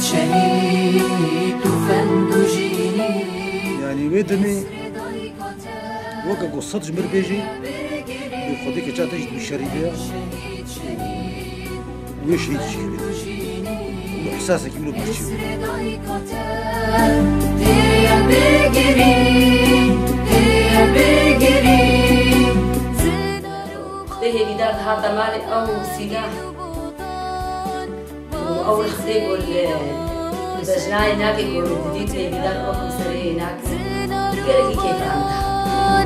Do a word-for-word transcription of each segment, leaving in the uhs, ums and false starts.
Şehîd û fend û jînî. Yanî wê demê weke ku sed ji mir bêjî, bi Xwedê keça te jî dibî şerî de ye. Wê şehîd jî hebe. Û ihsasekî wilo birçî bû. Xwedê hêvîdar dihate malê ew sîlah. Û ew rexdê ku li, li bejnayê nake ku didît hêvîdar ew hemserê nake. Gelekî kêfan da.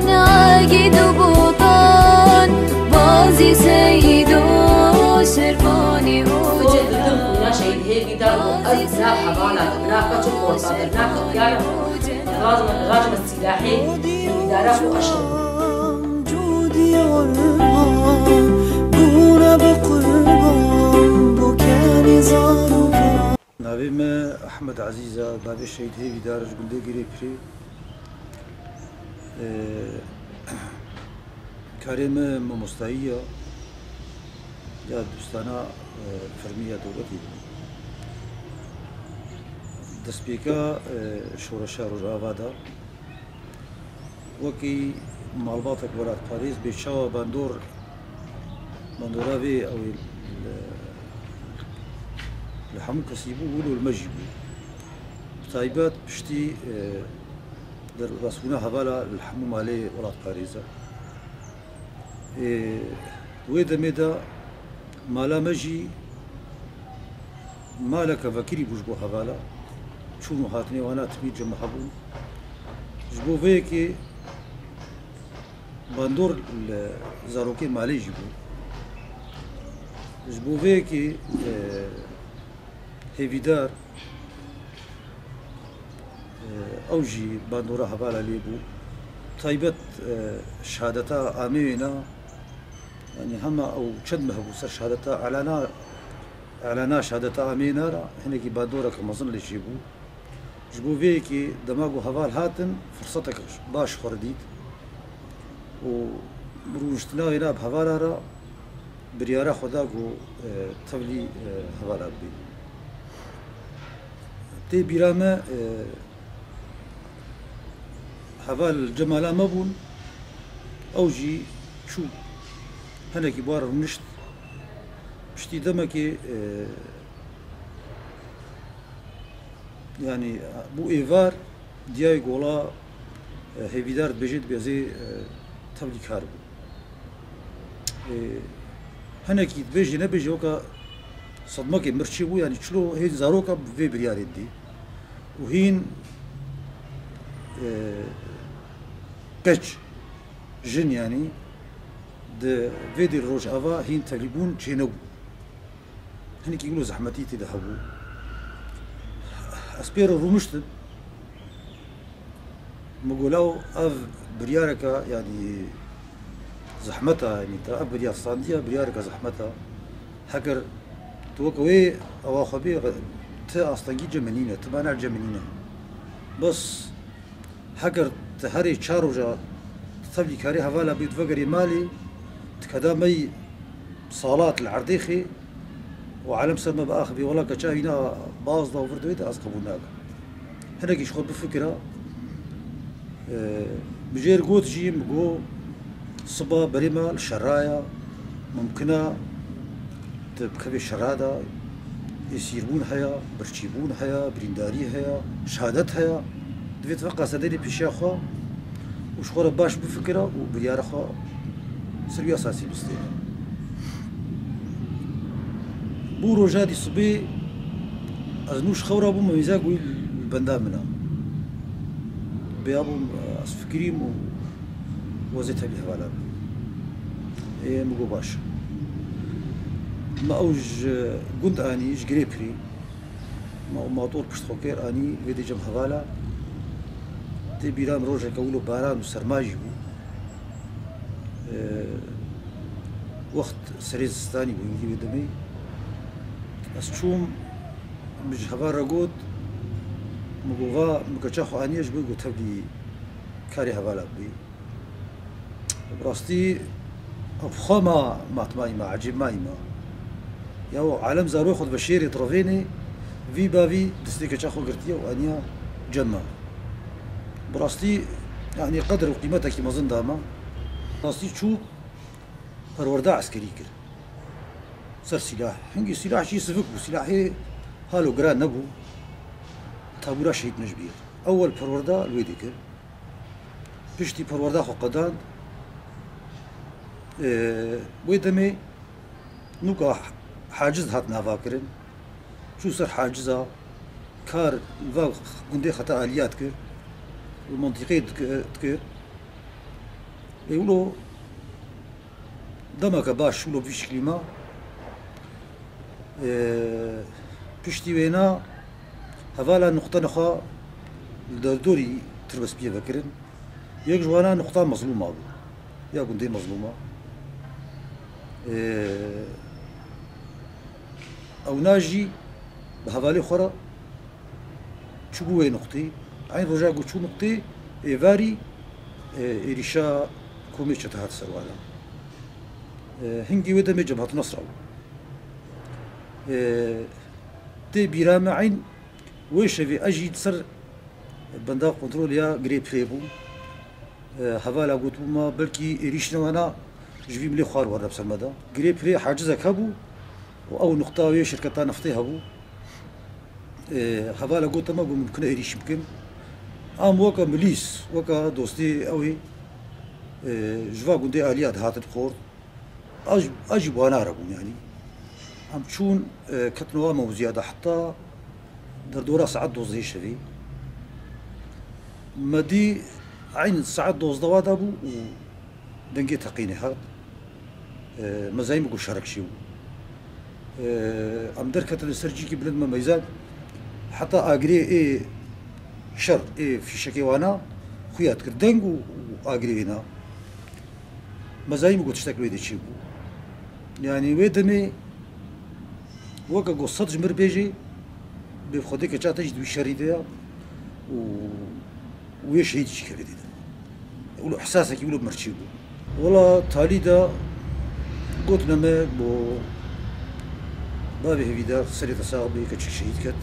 Nagî du botan, bazî Seyîdo Şervanî Hoca. Sor didim ku na şehîd hêvîdar û ez na hevala de, na qeç û porta de, na qetyara de. Razme, razme sîlahê hêvîdara xwe eşin. Navê me Ehmed Ezîz e, bavê Şehîd Hêvîdar ji gundê Girê Pirê. Ee, karê me mamostayî ye, ya dustana, e, fermî ya dewletê bû. Destpêka, e, şoreşa Rojava de, wekî malbatek welatparêz bê çawa bandor, bandora vê ew ê li, li hemû kesî bû, wilo li me jî bû. Bi taybet piştî, e, derwasbûna hevala li hemû malê welatparêz e. Ê, wê demê de mala me jî maleke vekirî bû ji bo hevala. Çûn û hatinê wana timî cem hebûn. Ji bo vê yekê bandor li zarokê malê jî bû. Ji bo vê yekê, e, hêvîdar, e, ew jî bandora hevala lê bû. Taybet, e, şehadeta ameyê na, yanî hema ew çend meh bû ser şehadeta elana, elana şehadeta ameyê na re hinekî bandoreke mezin lê çêbû. Ji bo vê yekê dema ku heval hatin, firsetek baş xwe re dît û rûniştina wêna bi hevala re biryara xwe da ku, e, tevlî, e, hevala bibê. Tê bîra me, e, heval cemala me bûn, ew jî çû hinekî bar rûnişt. Piştî demekê, e, Yanî bû êvar, diyayê gola, e, hêvîdar dibêje, dibê ez ê, e, tevlîkar bûm. E, hinekî dibêjê nebêjê weka sedmekê mir çêbû, yanî çilo hên zaroka bi vê biryarê didî. Û hîn, e, qeç, jin yanî di vê dî Rojava hîn tevlîbûn çênebû. Hinekî wilo zehmetî tê de hebû. Ez pê re rûniştim. Min got, law ev biryareke, yanî zehmet e, yanî te ev biryar standiye, biryareke zehmet e. Heger tu weke wê ewa xwe bê, ti astengî cem min nîne, ti mane'ê cem min nîne. Bes Heger tu herê çar roja tu tevlî karê hevala bê, tu vegerê malê, tu keda meyî salat li erdêxê û alem ser me biaxivê, wela keça hîna baz da û vir dewê de ez qebûl nakim. Hinekî ji xwe bifikira, e, bi jêr got jî, min got, siba berê me li şeraya, mumkin e tu bikevê şera de, êsîrbûn heye, birçîbûn heye, birîndarî heye, şehadet heye. Divê tu veqa sedêrê pêşiya xwe û ji xwe re baş bifikira û biryara xwe ser wî esasî bistêne. Bû roja dî sibê ez nû ji xew rabûm, min vîza goyî li benda min e. Bêya bûm, ez fikirîm û wezê tevlî hevala bûm. Ê, min got baş. Me ew ji gund anî, ji Girê Pirî. Me ew mator pişt xwe kir, anî vê dê cem hevala. Tê bîra min rojeke wilo baran û serma jî bû. Ee, wext serê zistanî bû, hîngî wê demê. Ez çûm, min ji heval re got, min got, va, min keça xwe aniye ji bo ku tevlî karê hevala bibî. Bi rastî, ev xwe ma matmayî me, ecêbmayî me. Ya o alem zarokê xwe dibe şêrê direvênê, Vî bavî destê keça xwe girtiye û aniya cem me. Bi rastî, yanî qedir û qîmetekî mezin da me. Bi rastî çû perwerda eskerî kir. Ser sîlah. Hingî sîlah jî sivik bû. Sîlahê halo giran nebû. Tabûra şehîd min ji bîr. Ewel perwerda li wê dikir. Piştî perwerda xwe qedand. Ee, wê demê nûka haciz hat nava kirin. Çû ser haciza, kar li va gundê xeta aliyat kir. Li mintîqê dikir, dikir. Ê wilo demeke baş wilo bi vî şiklî ma. Ee, piştî wêna hevala nuqtene xwe li derdorî tirbespiyê vekirin. Yek ji wana nuqta Mezlûma bû. Ya gundê Mezlûma. Ee, ewna jî bi hevalê xwe re çûbû wê nuqtê. Eyn roja ku çû nuqtê, êvarî, e, êrîşa komê çete hat ser wana. E, hingî wê demê Cebhat Nesra bû. E, tê bîra me eyn wê şevê ez jî li ser benda kontrolê ya Girê Pirê bûm. E, hevala gotibû ma belkî êrîş ne wana ji vî milê xwar were bi ser me de. Girê Pirê hacizek hebû û ew nuqta wê şirketa neftê hebû. E, hevala gote me got mumkin e êrîş bikin. Em weke milîs, weke dostê ew ê, e, ji va gundê aliya dihatin xort. Ez, ez jî bi wana re bûm, yanî. Em çûn, e, ketin wa mewziya de heta derdora saet dozdehê şevê. Me dî eyn saet dozdeh wa de bû û dengê teqînê hat. E, me zayî min ku şerek çêbû. E, em derketin li ser cîkî bilind me meyzand. Heta agirê ê şer, ê fîşekê wana xuya dikir. Deng û, û agirê wêna. Me zayî min ku tiştek li wê de çêbû. Yanî wê demê weke ku sed ji mir bêjê, bê Xwedê keça te jî di wî şerî de ya û, û wê şehîd jî kevê dî de. Wilo ihsasekî wilo bi mir çêbû. Wela talî de gotine me bo bavê Hêvîdar serê te sax bê, keçik şehîd ket.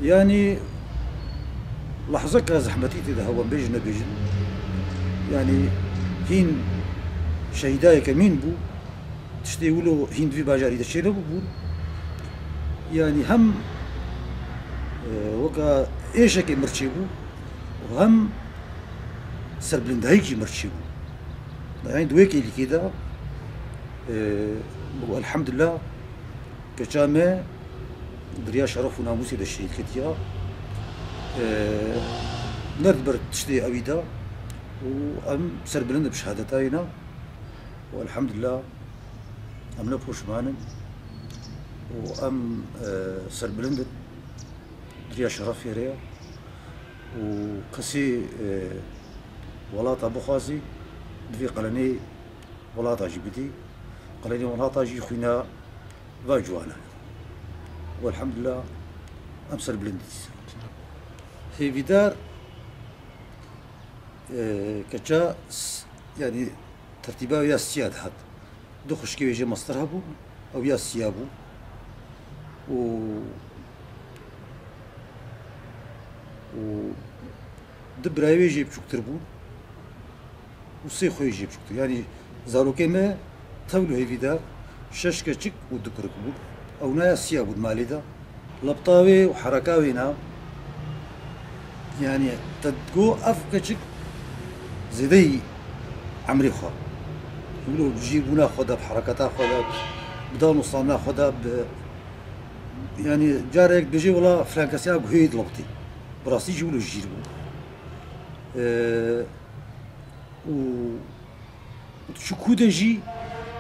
Yanî lehzeka zehmetî tê de hewe em bêjin nebêjin. Yanî hîn şehîdayeke mîn bû. Tiştê wilo hîn di vî bajarî de çênebûbûn. Yanî hem, e, weka êşekê mir çêbû û hem serbilindayîk jî mir çêbû. Yanî di wê kêlîkê de, e, bû elhemdulillah, keça me di riya şeref û namûsê de şehîd ketiya. E, ne di ber tiştê ewî de û em serbilind in bi şehadeta wêna û elhemdulillah. Em ne poşman in û em, e, serbilind in di riya şerefê re ye û kesê, e, welata bixwazî, divê qelenê welata jî bidî. Qelenê welata jî xwîna va ciwana ye. Û elhemdulillah em serbilind in dîsa. Hêvîdar, e, keça s-, yanî tertîba wê ya siya dihat. Du xwişkê wê jê mestir hebû, ew ya siya bû. Û, û du birayê wê jê biçûktir bûn. Û sê xwê jê biçûktir. Yanî zarokê me tevl û Hêvîdar şeş keçik û du kurik bûn. Ew naya siya bû di malê de. Lebta wê û hereka wê na, yanî te digo ev keçik zêdeyî emrê xwe. Wilo bi jîrbûna xwe de, bi hereketa xwe de, bi dan û standina xwe de, bi, yanî carek dibêje wela filan kesê ya guhê dilebitî. Bi rastî jî wilo jîr bû. Ee, û, û tu çi ku de jî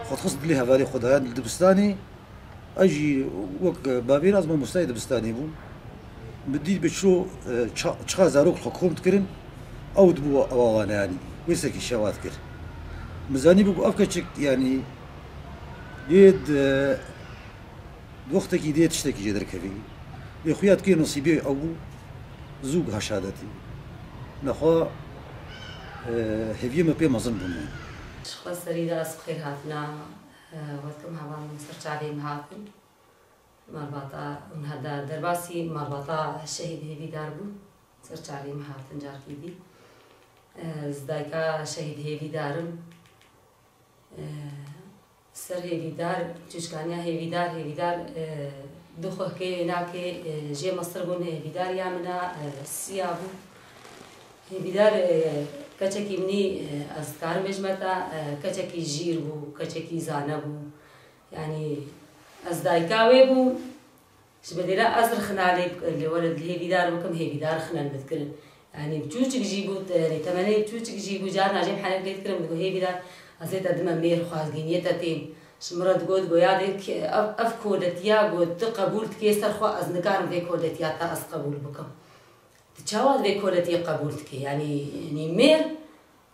xwe dixist dilê hevalê xwe de, yanî li dibistanê, ez jî wek bavê ez mamostayê dibistanê bûm. Min dît bi çilo, e, ça-, çiqa zarok xwe kom dikirin, ew dibû ewa wane, yanî wê serkêşiya wa dikir. Min zanîbû ku ev keçik, yanî, yê di, di wextekî dê tiştekî jê derkevî. Lê xuya dikê nesîbê ew bû, zû giha şehadetî. Nexwe, e, hêviyê me pê mezin bûne. Ji xwe serî de ez bi xêr hatina, e, we dikim hevalên ser çavê min hatin. Malbata, hûn heda derbasî malbata şehîd Hêvîdar bû. Ser çavê min hatin carkî dî. Ez dayika şehîd Hêvîdar im. Ser Hêvîdar, çûçkaniya Hêvîdar, Hêvîdar, e, du xwehkê nake, e, jê mestir bûn, Hêvîdar ya min a, e, siya bû. Hêvîdar, e, keçekî min î, e, ez dikarim bêjim te, e, keçekî jîr bû, keçekî zane bû. Yanî ez dayika wê bûm. Ji bedêla ez rixina lê, lê were li Hêvîdar bikim, Hêvîdar rixina li min dikirin. Yanî çûçik jî bû, te-, yanî temenê çûçik jî bû, carna jê min henek lê dikirin, min digot, Hêvîdar, ez ê te dime mêr xwazgîniyê te têm. Ji min re digot, digot, ya dê ki ev, ev koletiya got, tu qebûl dikê ser xwe, ez nikarim vê koletiya te ez qebûl bikim. Tu çawa vê koletiyê qebûl dikê? Yanî, yanî mêr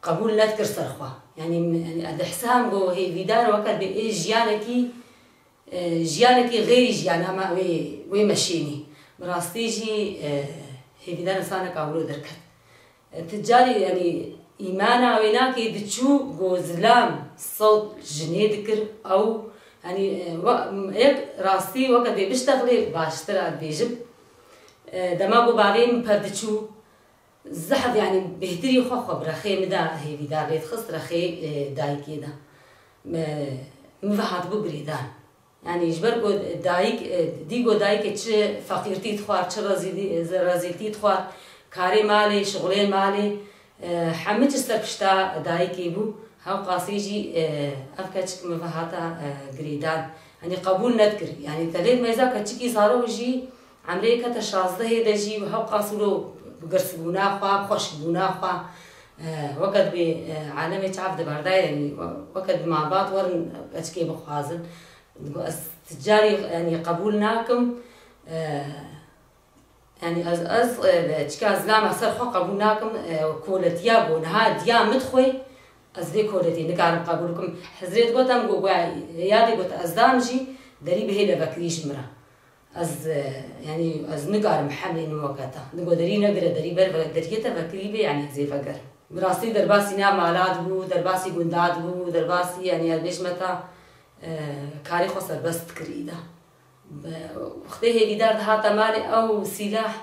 qebûl nedikir ser xwe. Yanî, yanî ez dihesam got, Hêvîdar weke bê ê jiyanekî e, jiyanekî xeyrî jiyana me wê, wê meşînî. Bi rastî jî, e, Hêvîdar insaneka wilo derket. E, ti carî, yanî, îmana wê nakê diçû go zilam sewt jinê dikir ew, yanî, e, we-, yek rastî weke dê biştexilê baştir a dibêjim. E, dema ku bavê min per diçû, Zehf, yanî bêhtirî xwe, xwe bi rexê min de Hêvîdar rê dixist, rexê, e, dayikê de. Me, min ve hatibû girêdan. Yanî ji ber ku dayik, e, dî ku dayikê çi feqîrtî dixwar, çi rezîlî-, rezîltî dixwar, karê malê, şixulê malê, e, hemî çi ser pişta dayikê bû. Hewqasî jî, e, ev keçik min ve hata, e, girêdan. Yanî qebûl nedikir. Yanî te lê dimeyza keçikî zarok jî Emrê kete şazdehê de jî û hewqas wilo bi girsbûna xwe, bi xweşikbûna xwe, e, weke dibê, e, alemê çav diberdayê, yanî we-, weke di malbat werin keçikê bixwazin. Digo, ez ti carî, yanî qebûl nakim, e, yanî ez, ez, e, çika zilama ser xwe qebûl nakim, e, koletiya ku niha diya min dixwê, ez vê koletiyê nikarim qebûl bikim. Hizrê digot, em got, ya, ya dê got, ez dam jî, derî bihêle vekirî ji min re. Ez, e, yanî ez nikarim hemlînim weke te. Digo derî negire, derî ber ve-, deriyê te vekirî bê, yanî ez ê vegerim. Bi rastî derbasî nav mala dibû, derbasî gunda dibû, derbasî, yanî ez bêjime te, e, karê xwe serbest dikir îda. Bi-, wextê Hêvîdar dihate malê ew sîlah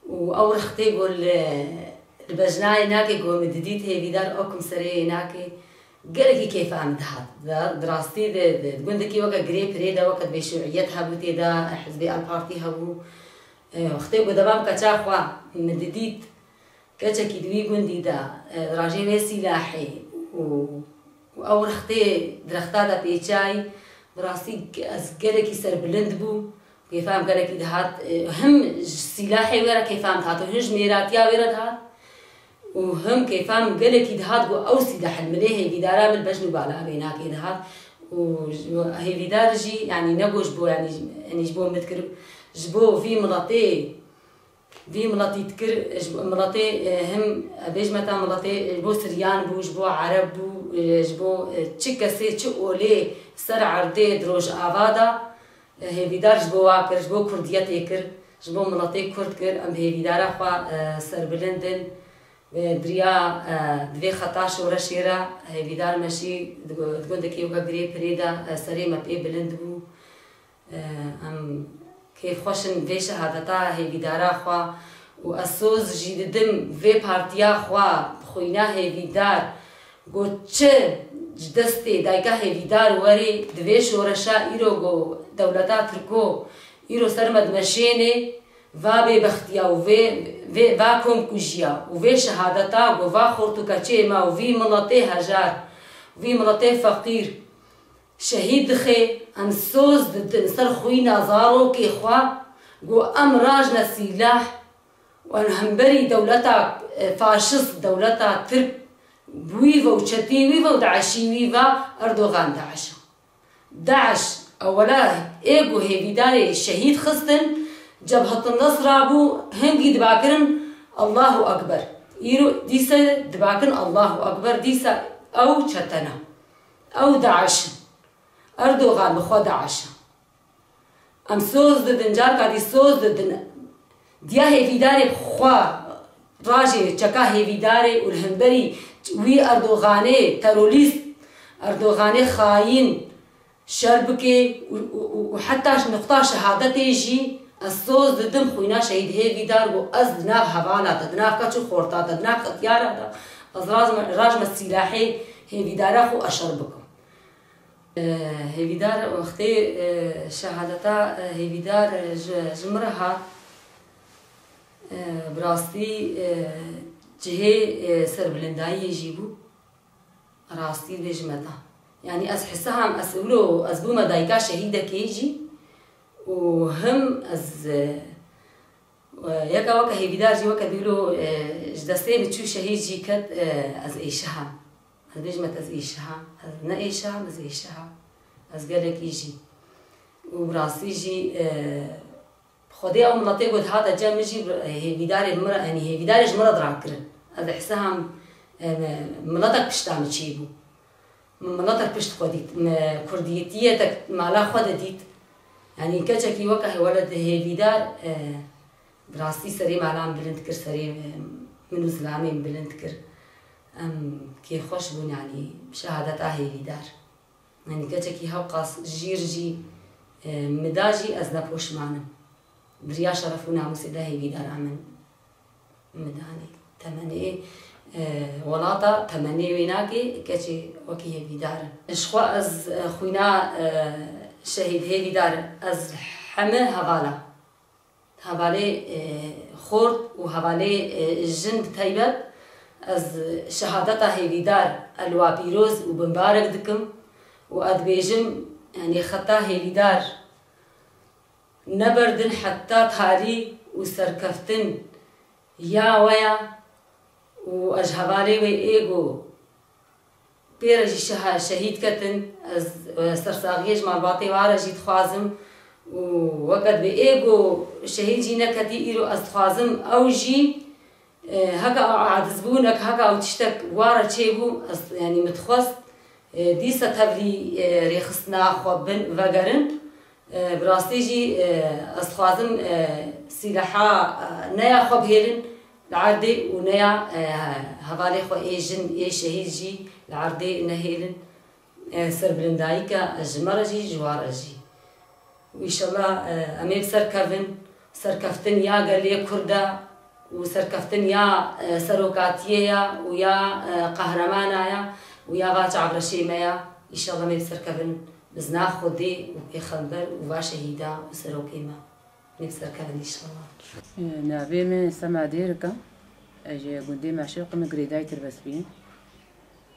û ew rixtê ku li, li bejnayê nake ku min didît Hêvîdar ew kimserê nake, gelekî keyfa min dihat. Di, di rastî di, di, di gundekî weke girê pirê de, weke di bêşûîyet hebû tê de, hizbê El Partî hebû. E, wextê ku dema min keça xwe min didît, keçekî di wî gundî de, e, di rajê wê sîlahê û, û ew rixtê direxta de pêçayî, bi rastî ez gelekî serbilind bûm. Kêfa min gelekî dihat, e, him ji sîlahê wê re kêfa min dihat û him ji mêratiya wê re dihat û him kêfa min gelekî dihat ku ew sîlah li milê hêvîdara min bejn û bala wê nakê dihat û ji, hêvîdar jî, yanî ne ku ji bo, yanî, yanî ji bo min dikir, ji bo vî miletê, vî miletî dikir, ji bo miletê, e, him, e, bêjme te miletê, e, ji bo Siryan bû, ji bo Ereb bû, e, ji bo, e, çi kesê, çi olê ser erdê di Rojava de, Hêvîdar ji bo wa kir, ji bo kurdiyetê kir, ji bo miletê kurd kir, em bi hêvîdara xwe, e, serbilind in. Wê di riya, e, di vê xeta şoreşê re hêvîdar me jî di gu-, di gundekî weke girê pirê de, e, serê me pê bilind bû. E, em kêfxweş in vê şehadeta hêvîdara xwe û ez soz jî didim vê partiya xwe, xwîna hêvîdar, Got, çi ji destê dayika hêvîdar werê di vê şoreşa îro ku dewleta Tirko îro ser me dimeşênê, va bêbextiya û vê, vê, va komkujiya û vê şehadeta ku va xort û keçê me û vî miletê hejar, vî miletê feqîr şehîd dixê, em soz didin ser xwîna zarokê xwe, ku em rajne sîlah, û em hemberî dewleta, e, faşist, dewleta Tirk wî ve û çetî wî ve û DAIŞî wî ve, Erdogan DAIŞ e. DAIŞ ewela ê ku hêvîdarê şehîd xistin, Cebhetin Nesra bû, hingî dibakirin Allahu Ekber. Îro dîse dibakin Allahu Ekber, dîse ew çete ne. Ew DAIŞ in. Erdogan bi xwe DAIŞ e. Em soz didin, carka dî soz didin. Diya hêvîdarê xwe, rajê çeka hêvîdarê û li hemberî wî Erdoganê terorîst, Erdoganê xayîn, şer bike û, û, û, û heta nuqta şehadetê jî ez soz didim xwîna şehîd Hêvîdar û ez di nav hevala de, di nav keç û xorta de, di nav xityara de, ez razme, rajme sîlahê Hêvîdara xwe ez şer bikim. E, Hêvîdar wextê, e, şehadeta, e, Hêvîdar, e, ji, ji min re hat, e, bi rastî, e, cihê, e, serbilindayiyê jî bû. Rastî dibêjime te. Yanî ez hesam, ez wilo, ez bûme dayika şehîdekê jî û him ez, e, yeka weke Hêvîdar jî weke dilo, e, ji destê min çû şehîd jî ket, e, ez êşiha. Ez bêjime te ez êşiha. Ez ne êşiha, ez êşiha. Ez gelekî jî. Û bi rastî jî, e, Xwedê ew miletê ku dihate cem min jî, e, hêvîdarê min re, yanî hêvîdarê ji min re dirakirin. Ez dihesibam, e, me, miletek pişta min çêbû. Min miletek pişt xwe dît. Me kurdiyetiyê tek mala xwe de dît. Yanî keçekî weke hewele de hêvîdar, e, bi rastî serê mala min bilind kir, serê, e, min û zilamê min bilind kir. Em kêfxweş bûn, yanî şehadeta hêvîdar. Yanî keçekî hewqas jîr jî, e, min da jî ez ne poşman im. Biriya şeref û namûsê de hêvîdara min, min danî. Temenê, e, welata temenê wê nake, keçê wekî hêvîdar in. Ji xwe ez, e, xwîna, e, şehîd hêvîdar, ez heme hevala. Hevalê, e, xort û hevalê, e, jin bi taybet, ez şehadeta hêvîdar li wa pîroz û bimbarek dikim û ez dibêjim, yanî xeta hêvîdar neberdin heta tarî û serkeftin ya we ya û ez ji hevalê wê ê ku pê re jî şeha-, şehîd ketin. Ez, e, sersaxiyê ji malbatê wa re jî dixwazim û weke dibê ê ku şehîd jî neketî, îro ez dixwazim ew jî, e, heke ew acizbûnek, heke ew tiştek wa re çêbû, ez, yanî min dixwest, e, dîsa tevlî, e, rêxistina xwe bin, vegerin. E, bi rastî jî, e, ez dixwazim, e, sîleha, e, neya xwe bihêlin li erdê û neya, e, hevalê xwe ê jin, ê şehîd jî li erdê nehêlin. E, serbilindayîke ji me re jî, ji wan re jî. Û înşallah, e, em ê bi ser kevin, serkeftin ya gelê Kurd e û serkeftin ya, e, serokatiyê ya û ya, e, qehramana ya û ya va çavreşê me ya. Înşallah em ê bi ser kevin. Bi zina Xwedê û Pêxember û va şehîda û serokê me. Nê bi ser kevin înşallah. Navê min Sema Dêrik e. Ez ji gundê Meşiq im, girêdayî Tirbespiyê.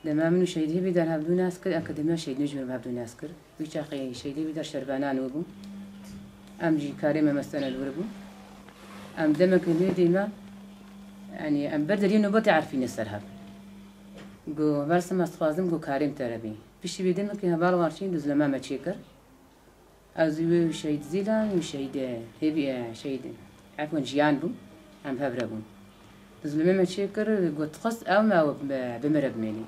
Dema min û Şehîd Hêvîdar hevdû nas kir, akademiya Şehîd Necmî re hevdû nas kir. Wî çaxê Şehîd Hêvîdar şervana nû bû. Em jî karê me mestene li wir bû. Em demeke lê dê me, yanî em ber deriyê nobetê Erfînê ser hev. Got, heval Sema, ez dixwazim got karê min te re bê. Piştî vê demekê heval Warşîn dizlema me çêkir. Ez û wê û Şehîd Zîlan û Şehîd Hêvî, Şehîd Efwan Jiyan bû. Em hev re bûn. Dizlema me çêkir, got, dixwest ew me ew bi, bi min re bimênî.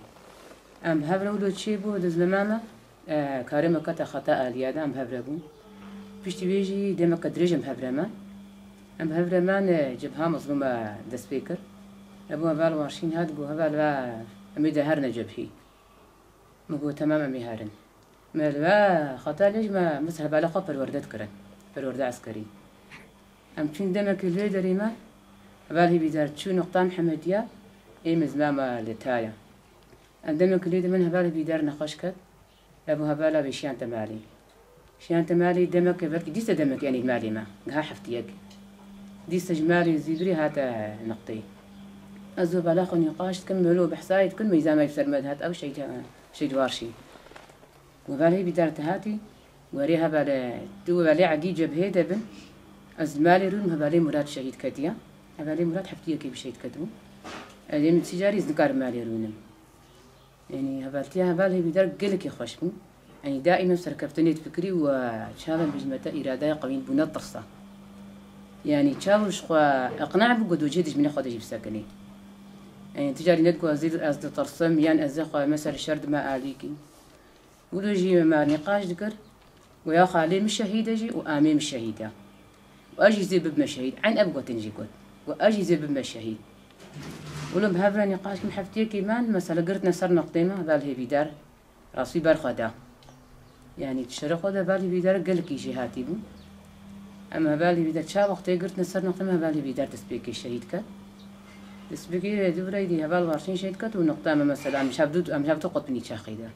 Em hev re wilo çêbû, dizlema me, e, karê me kete xeta aliya de, em hev re bûn. Piştî wê jî demeke dirêj em hev re me. Em hev re me, e, Cebha Mezlûm e dest pê kir. Ebu heval Warşîn hat, got, heval ve em ê de herine cebhî. Min got, temam, em ê herin. Me li we xeta lê ji me, me ser hevala xwe perwerde dikirin. Perwerde eskerî. Em çûn demekê li wê derê me, heval Hêvîdar çû Nuqta Mihemediya, ê min zilama li ta ye. Em demekê li wê de min heval Hêvîdar nexweş ket, ev û hevala wê şiyan te malê. Şiyan te malê demekê, belkî dîse demekê enî malê me, giha heftiyek. Dîse ji malê zîvirî hate Nuqteyê. Ez û hevala xwe nîqaş dikim, melo behsayê dikim, meyza me ser me dihat, ew şehîd, şehîd Warşî. Û hevalê Hêvîdar te hatî, werê hevalê, tu hevalê Egî cebhê de bin, ez li malê rûnim, hevalê Murat şehîd ketiya. Hevalê Murat heftiyekê bi şehîd ketibû. Ez ê min sî carî ez nikarim malê rûnim. Yanî hevaltiya heval Hêvîdar gelekî xweş bû. Yanî daîma serkeftinê difikirî û çawa bêjime te îradaya qewîn bû, ne tirsa. Yanî çawa ji xwe iqna bû, got, cihê dijminê xwe de jî bisekinî. Yanî tu carî ne digot, ez, ez ditirsim, yan ez ê xwe mesela şer dime alîkî. Wilo jî me nîqaş dikir, got, ya xalê min şehîd e jî û amê min şehîd e. Û ez jî zê bibime şehîd. Eyn ev gotin jî got. Got, ez jî zê bibime şehîd. Wilo bi hev re nîqaş kim heftiyekê me, mesela girtine ser noqtê me, heval Hêvîdar, rastî ber xwe da. Yanî di şerê xwe de hevalê Bîder gelekî jêhatî bû. Em hevalê Bîder ça wextê girtine ser noqtê me, hevalê Bîder destpêkê şehîd ket. Destpêkê dû birayî dî heval Barçîn şehîd ket û noqta me mesela em ji hevdû, em ji hevdû qutbînî çaxê de.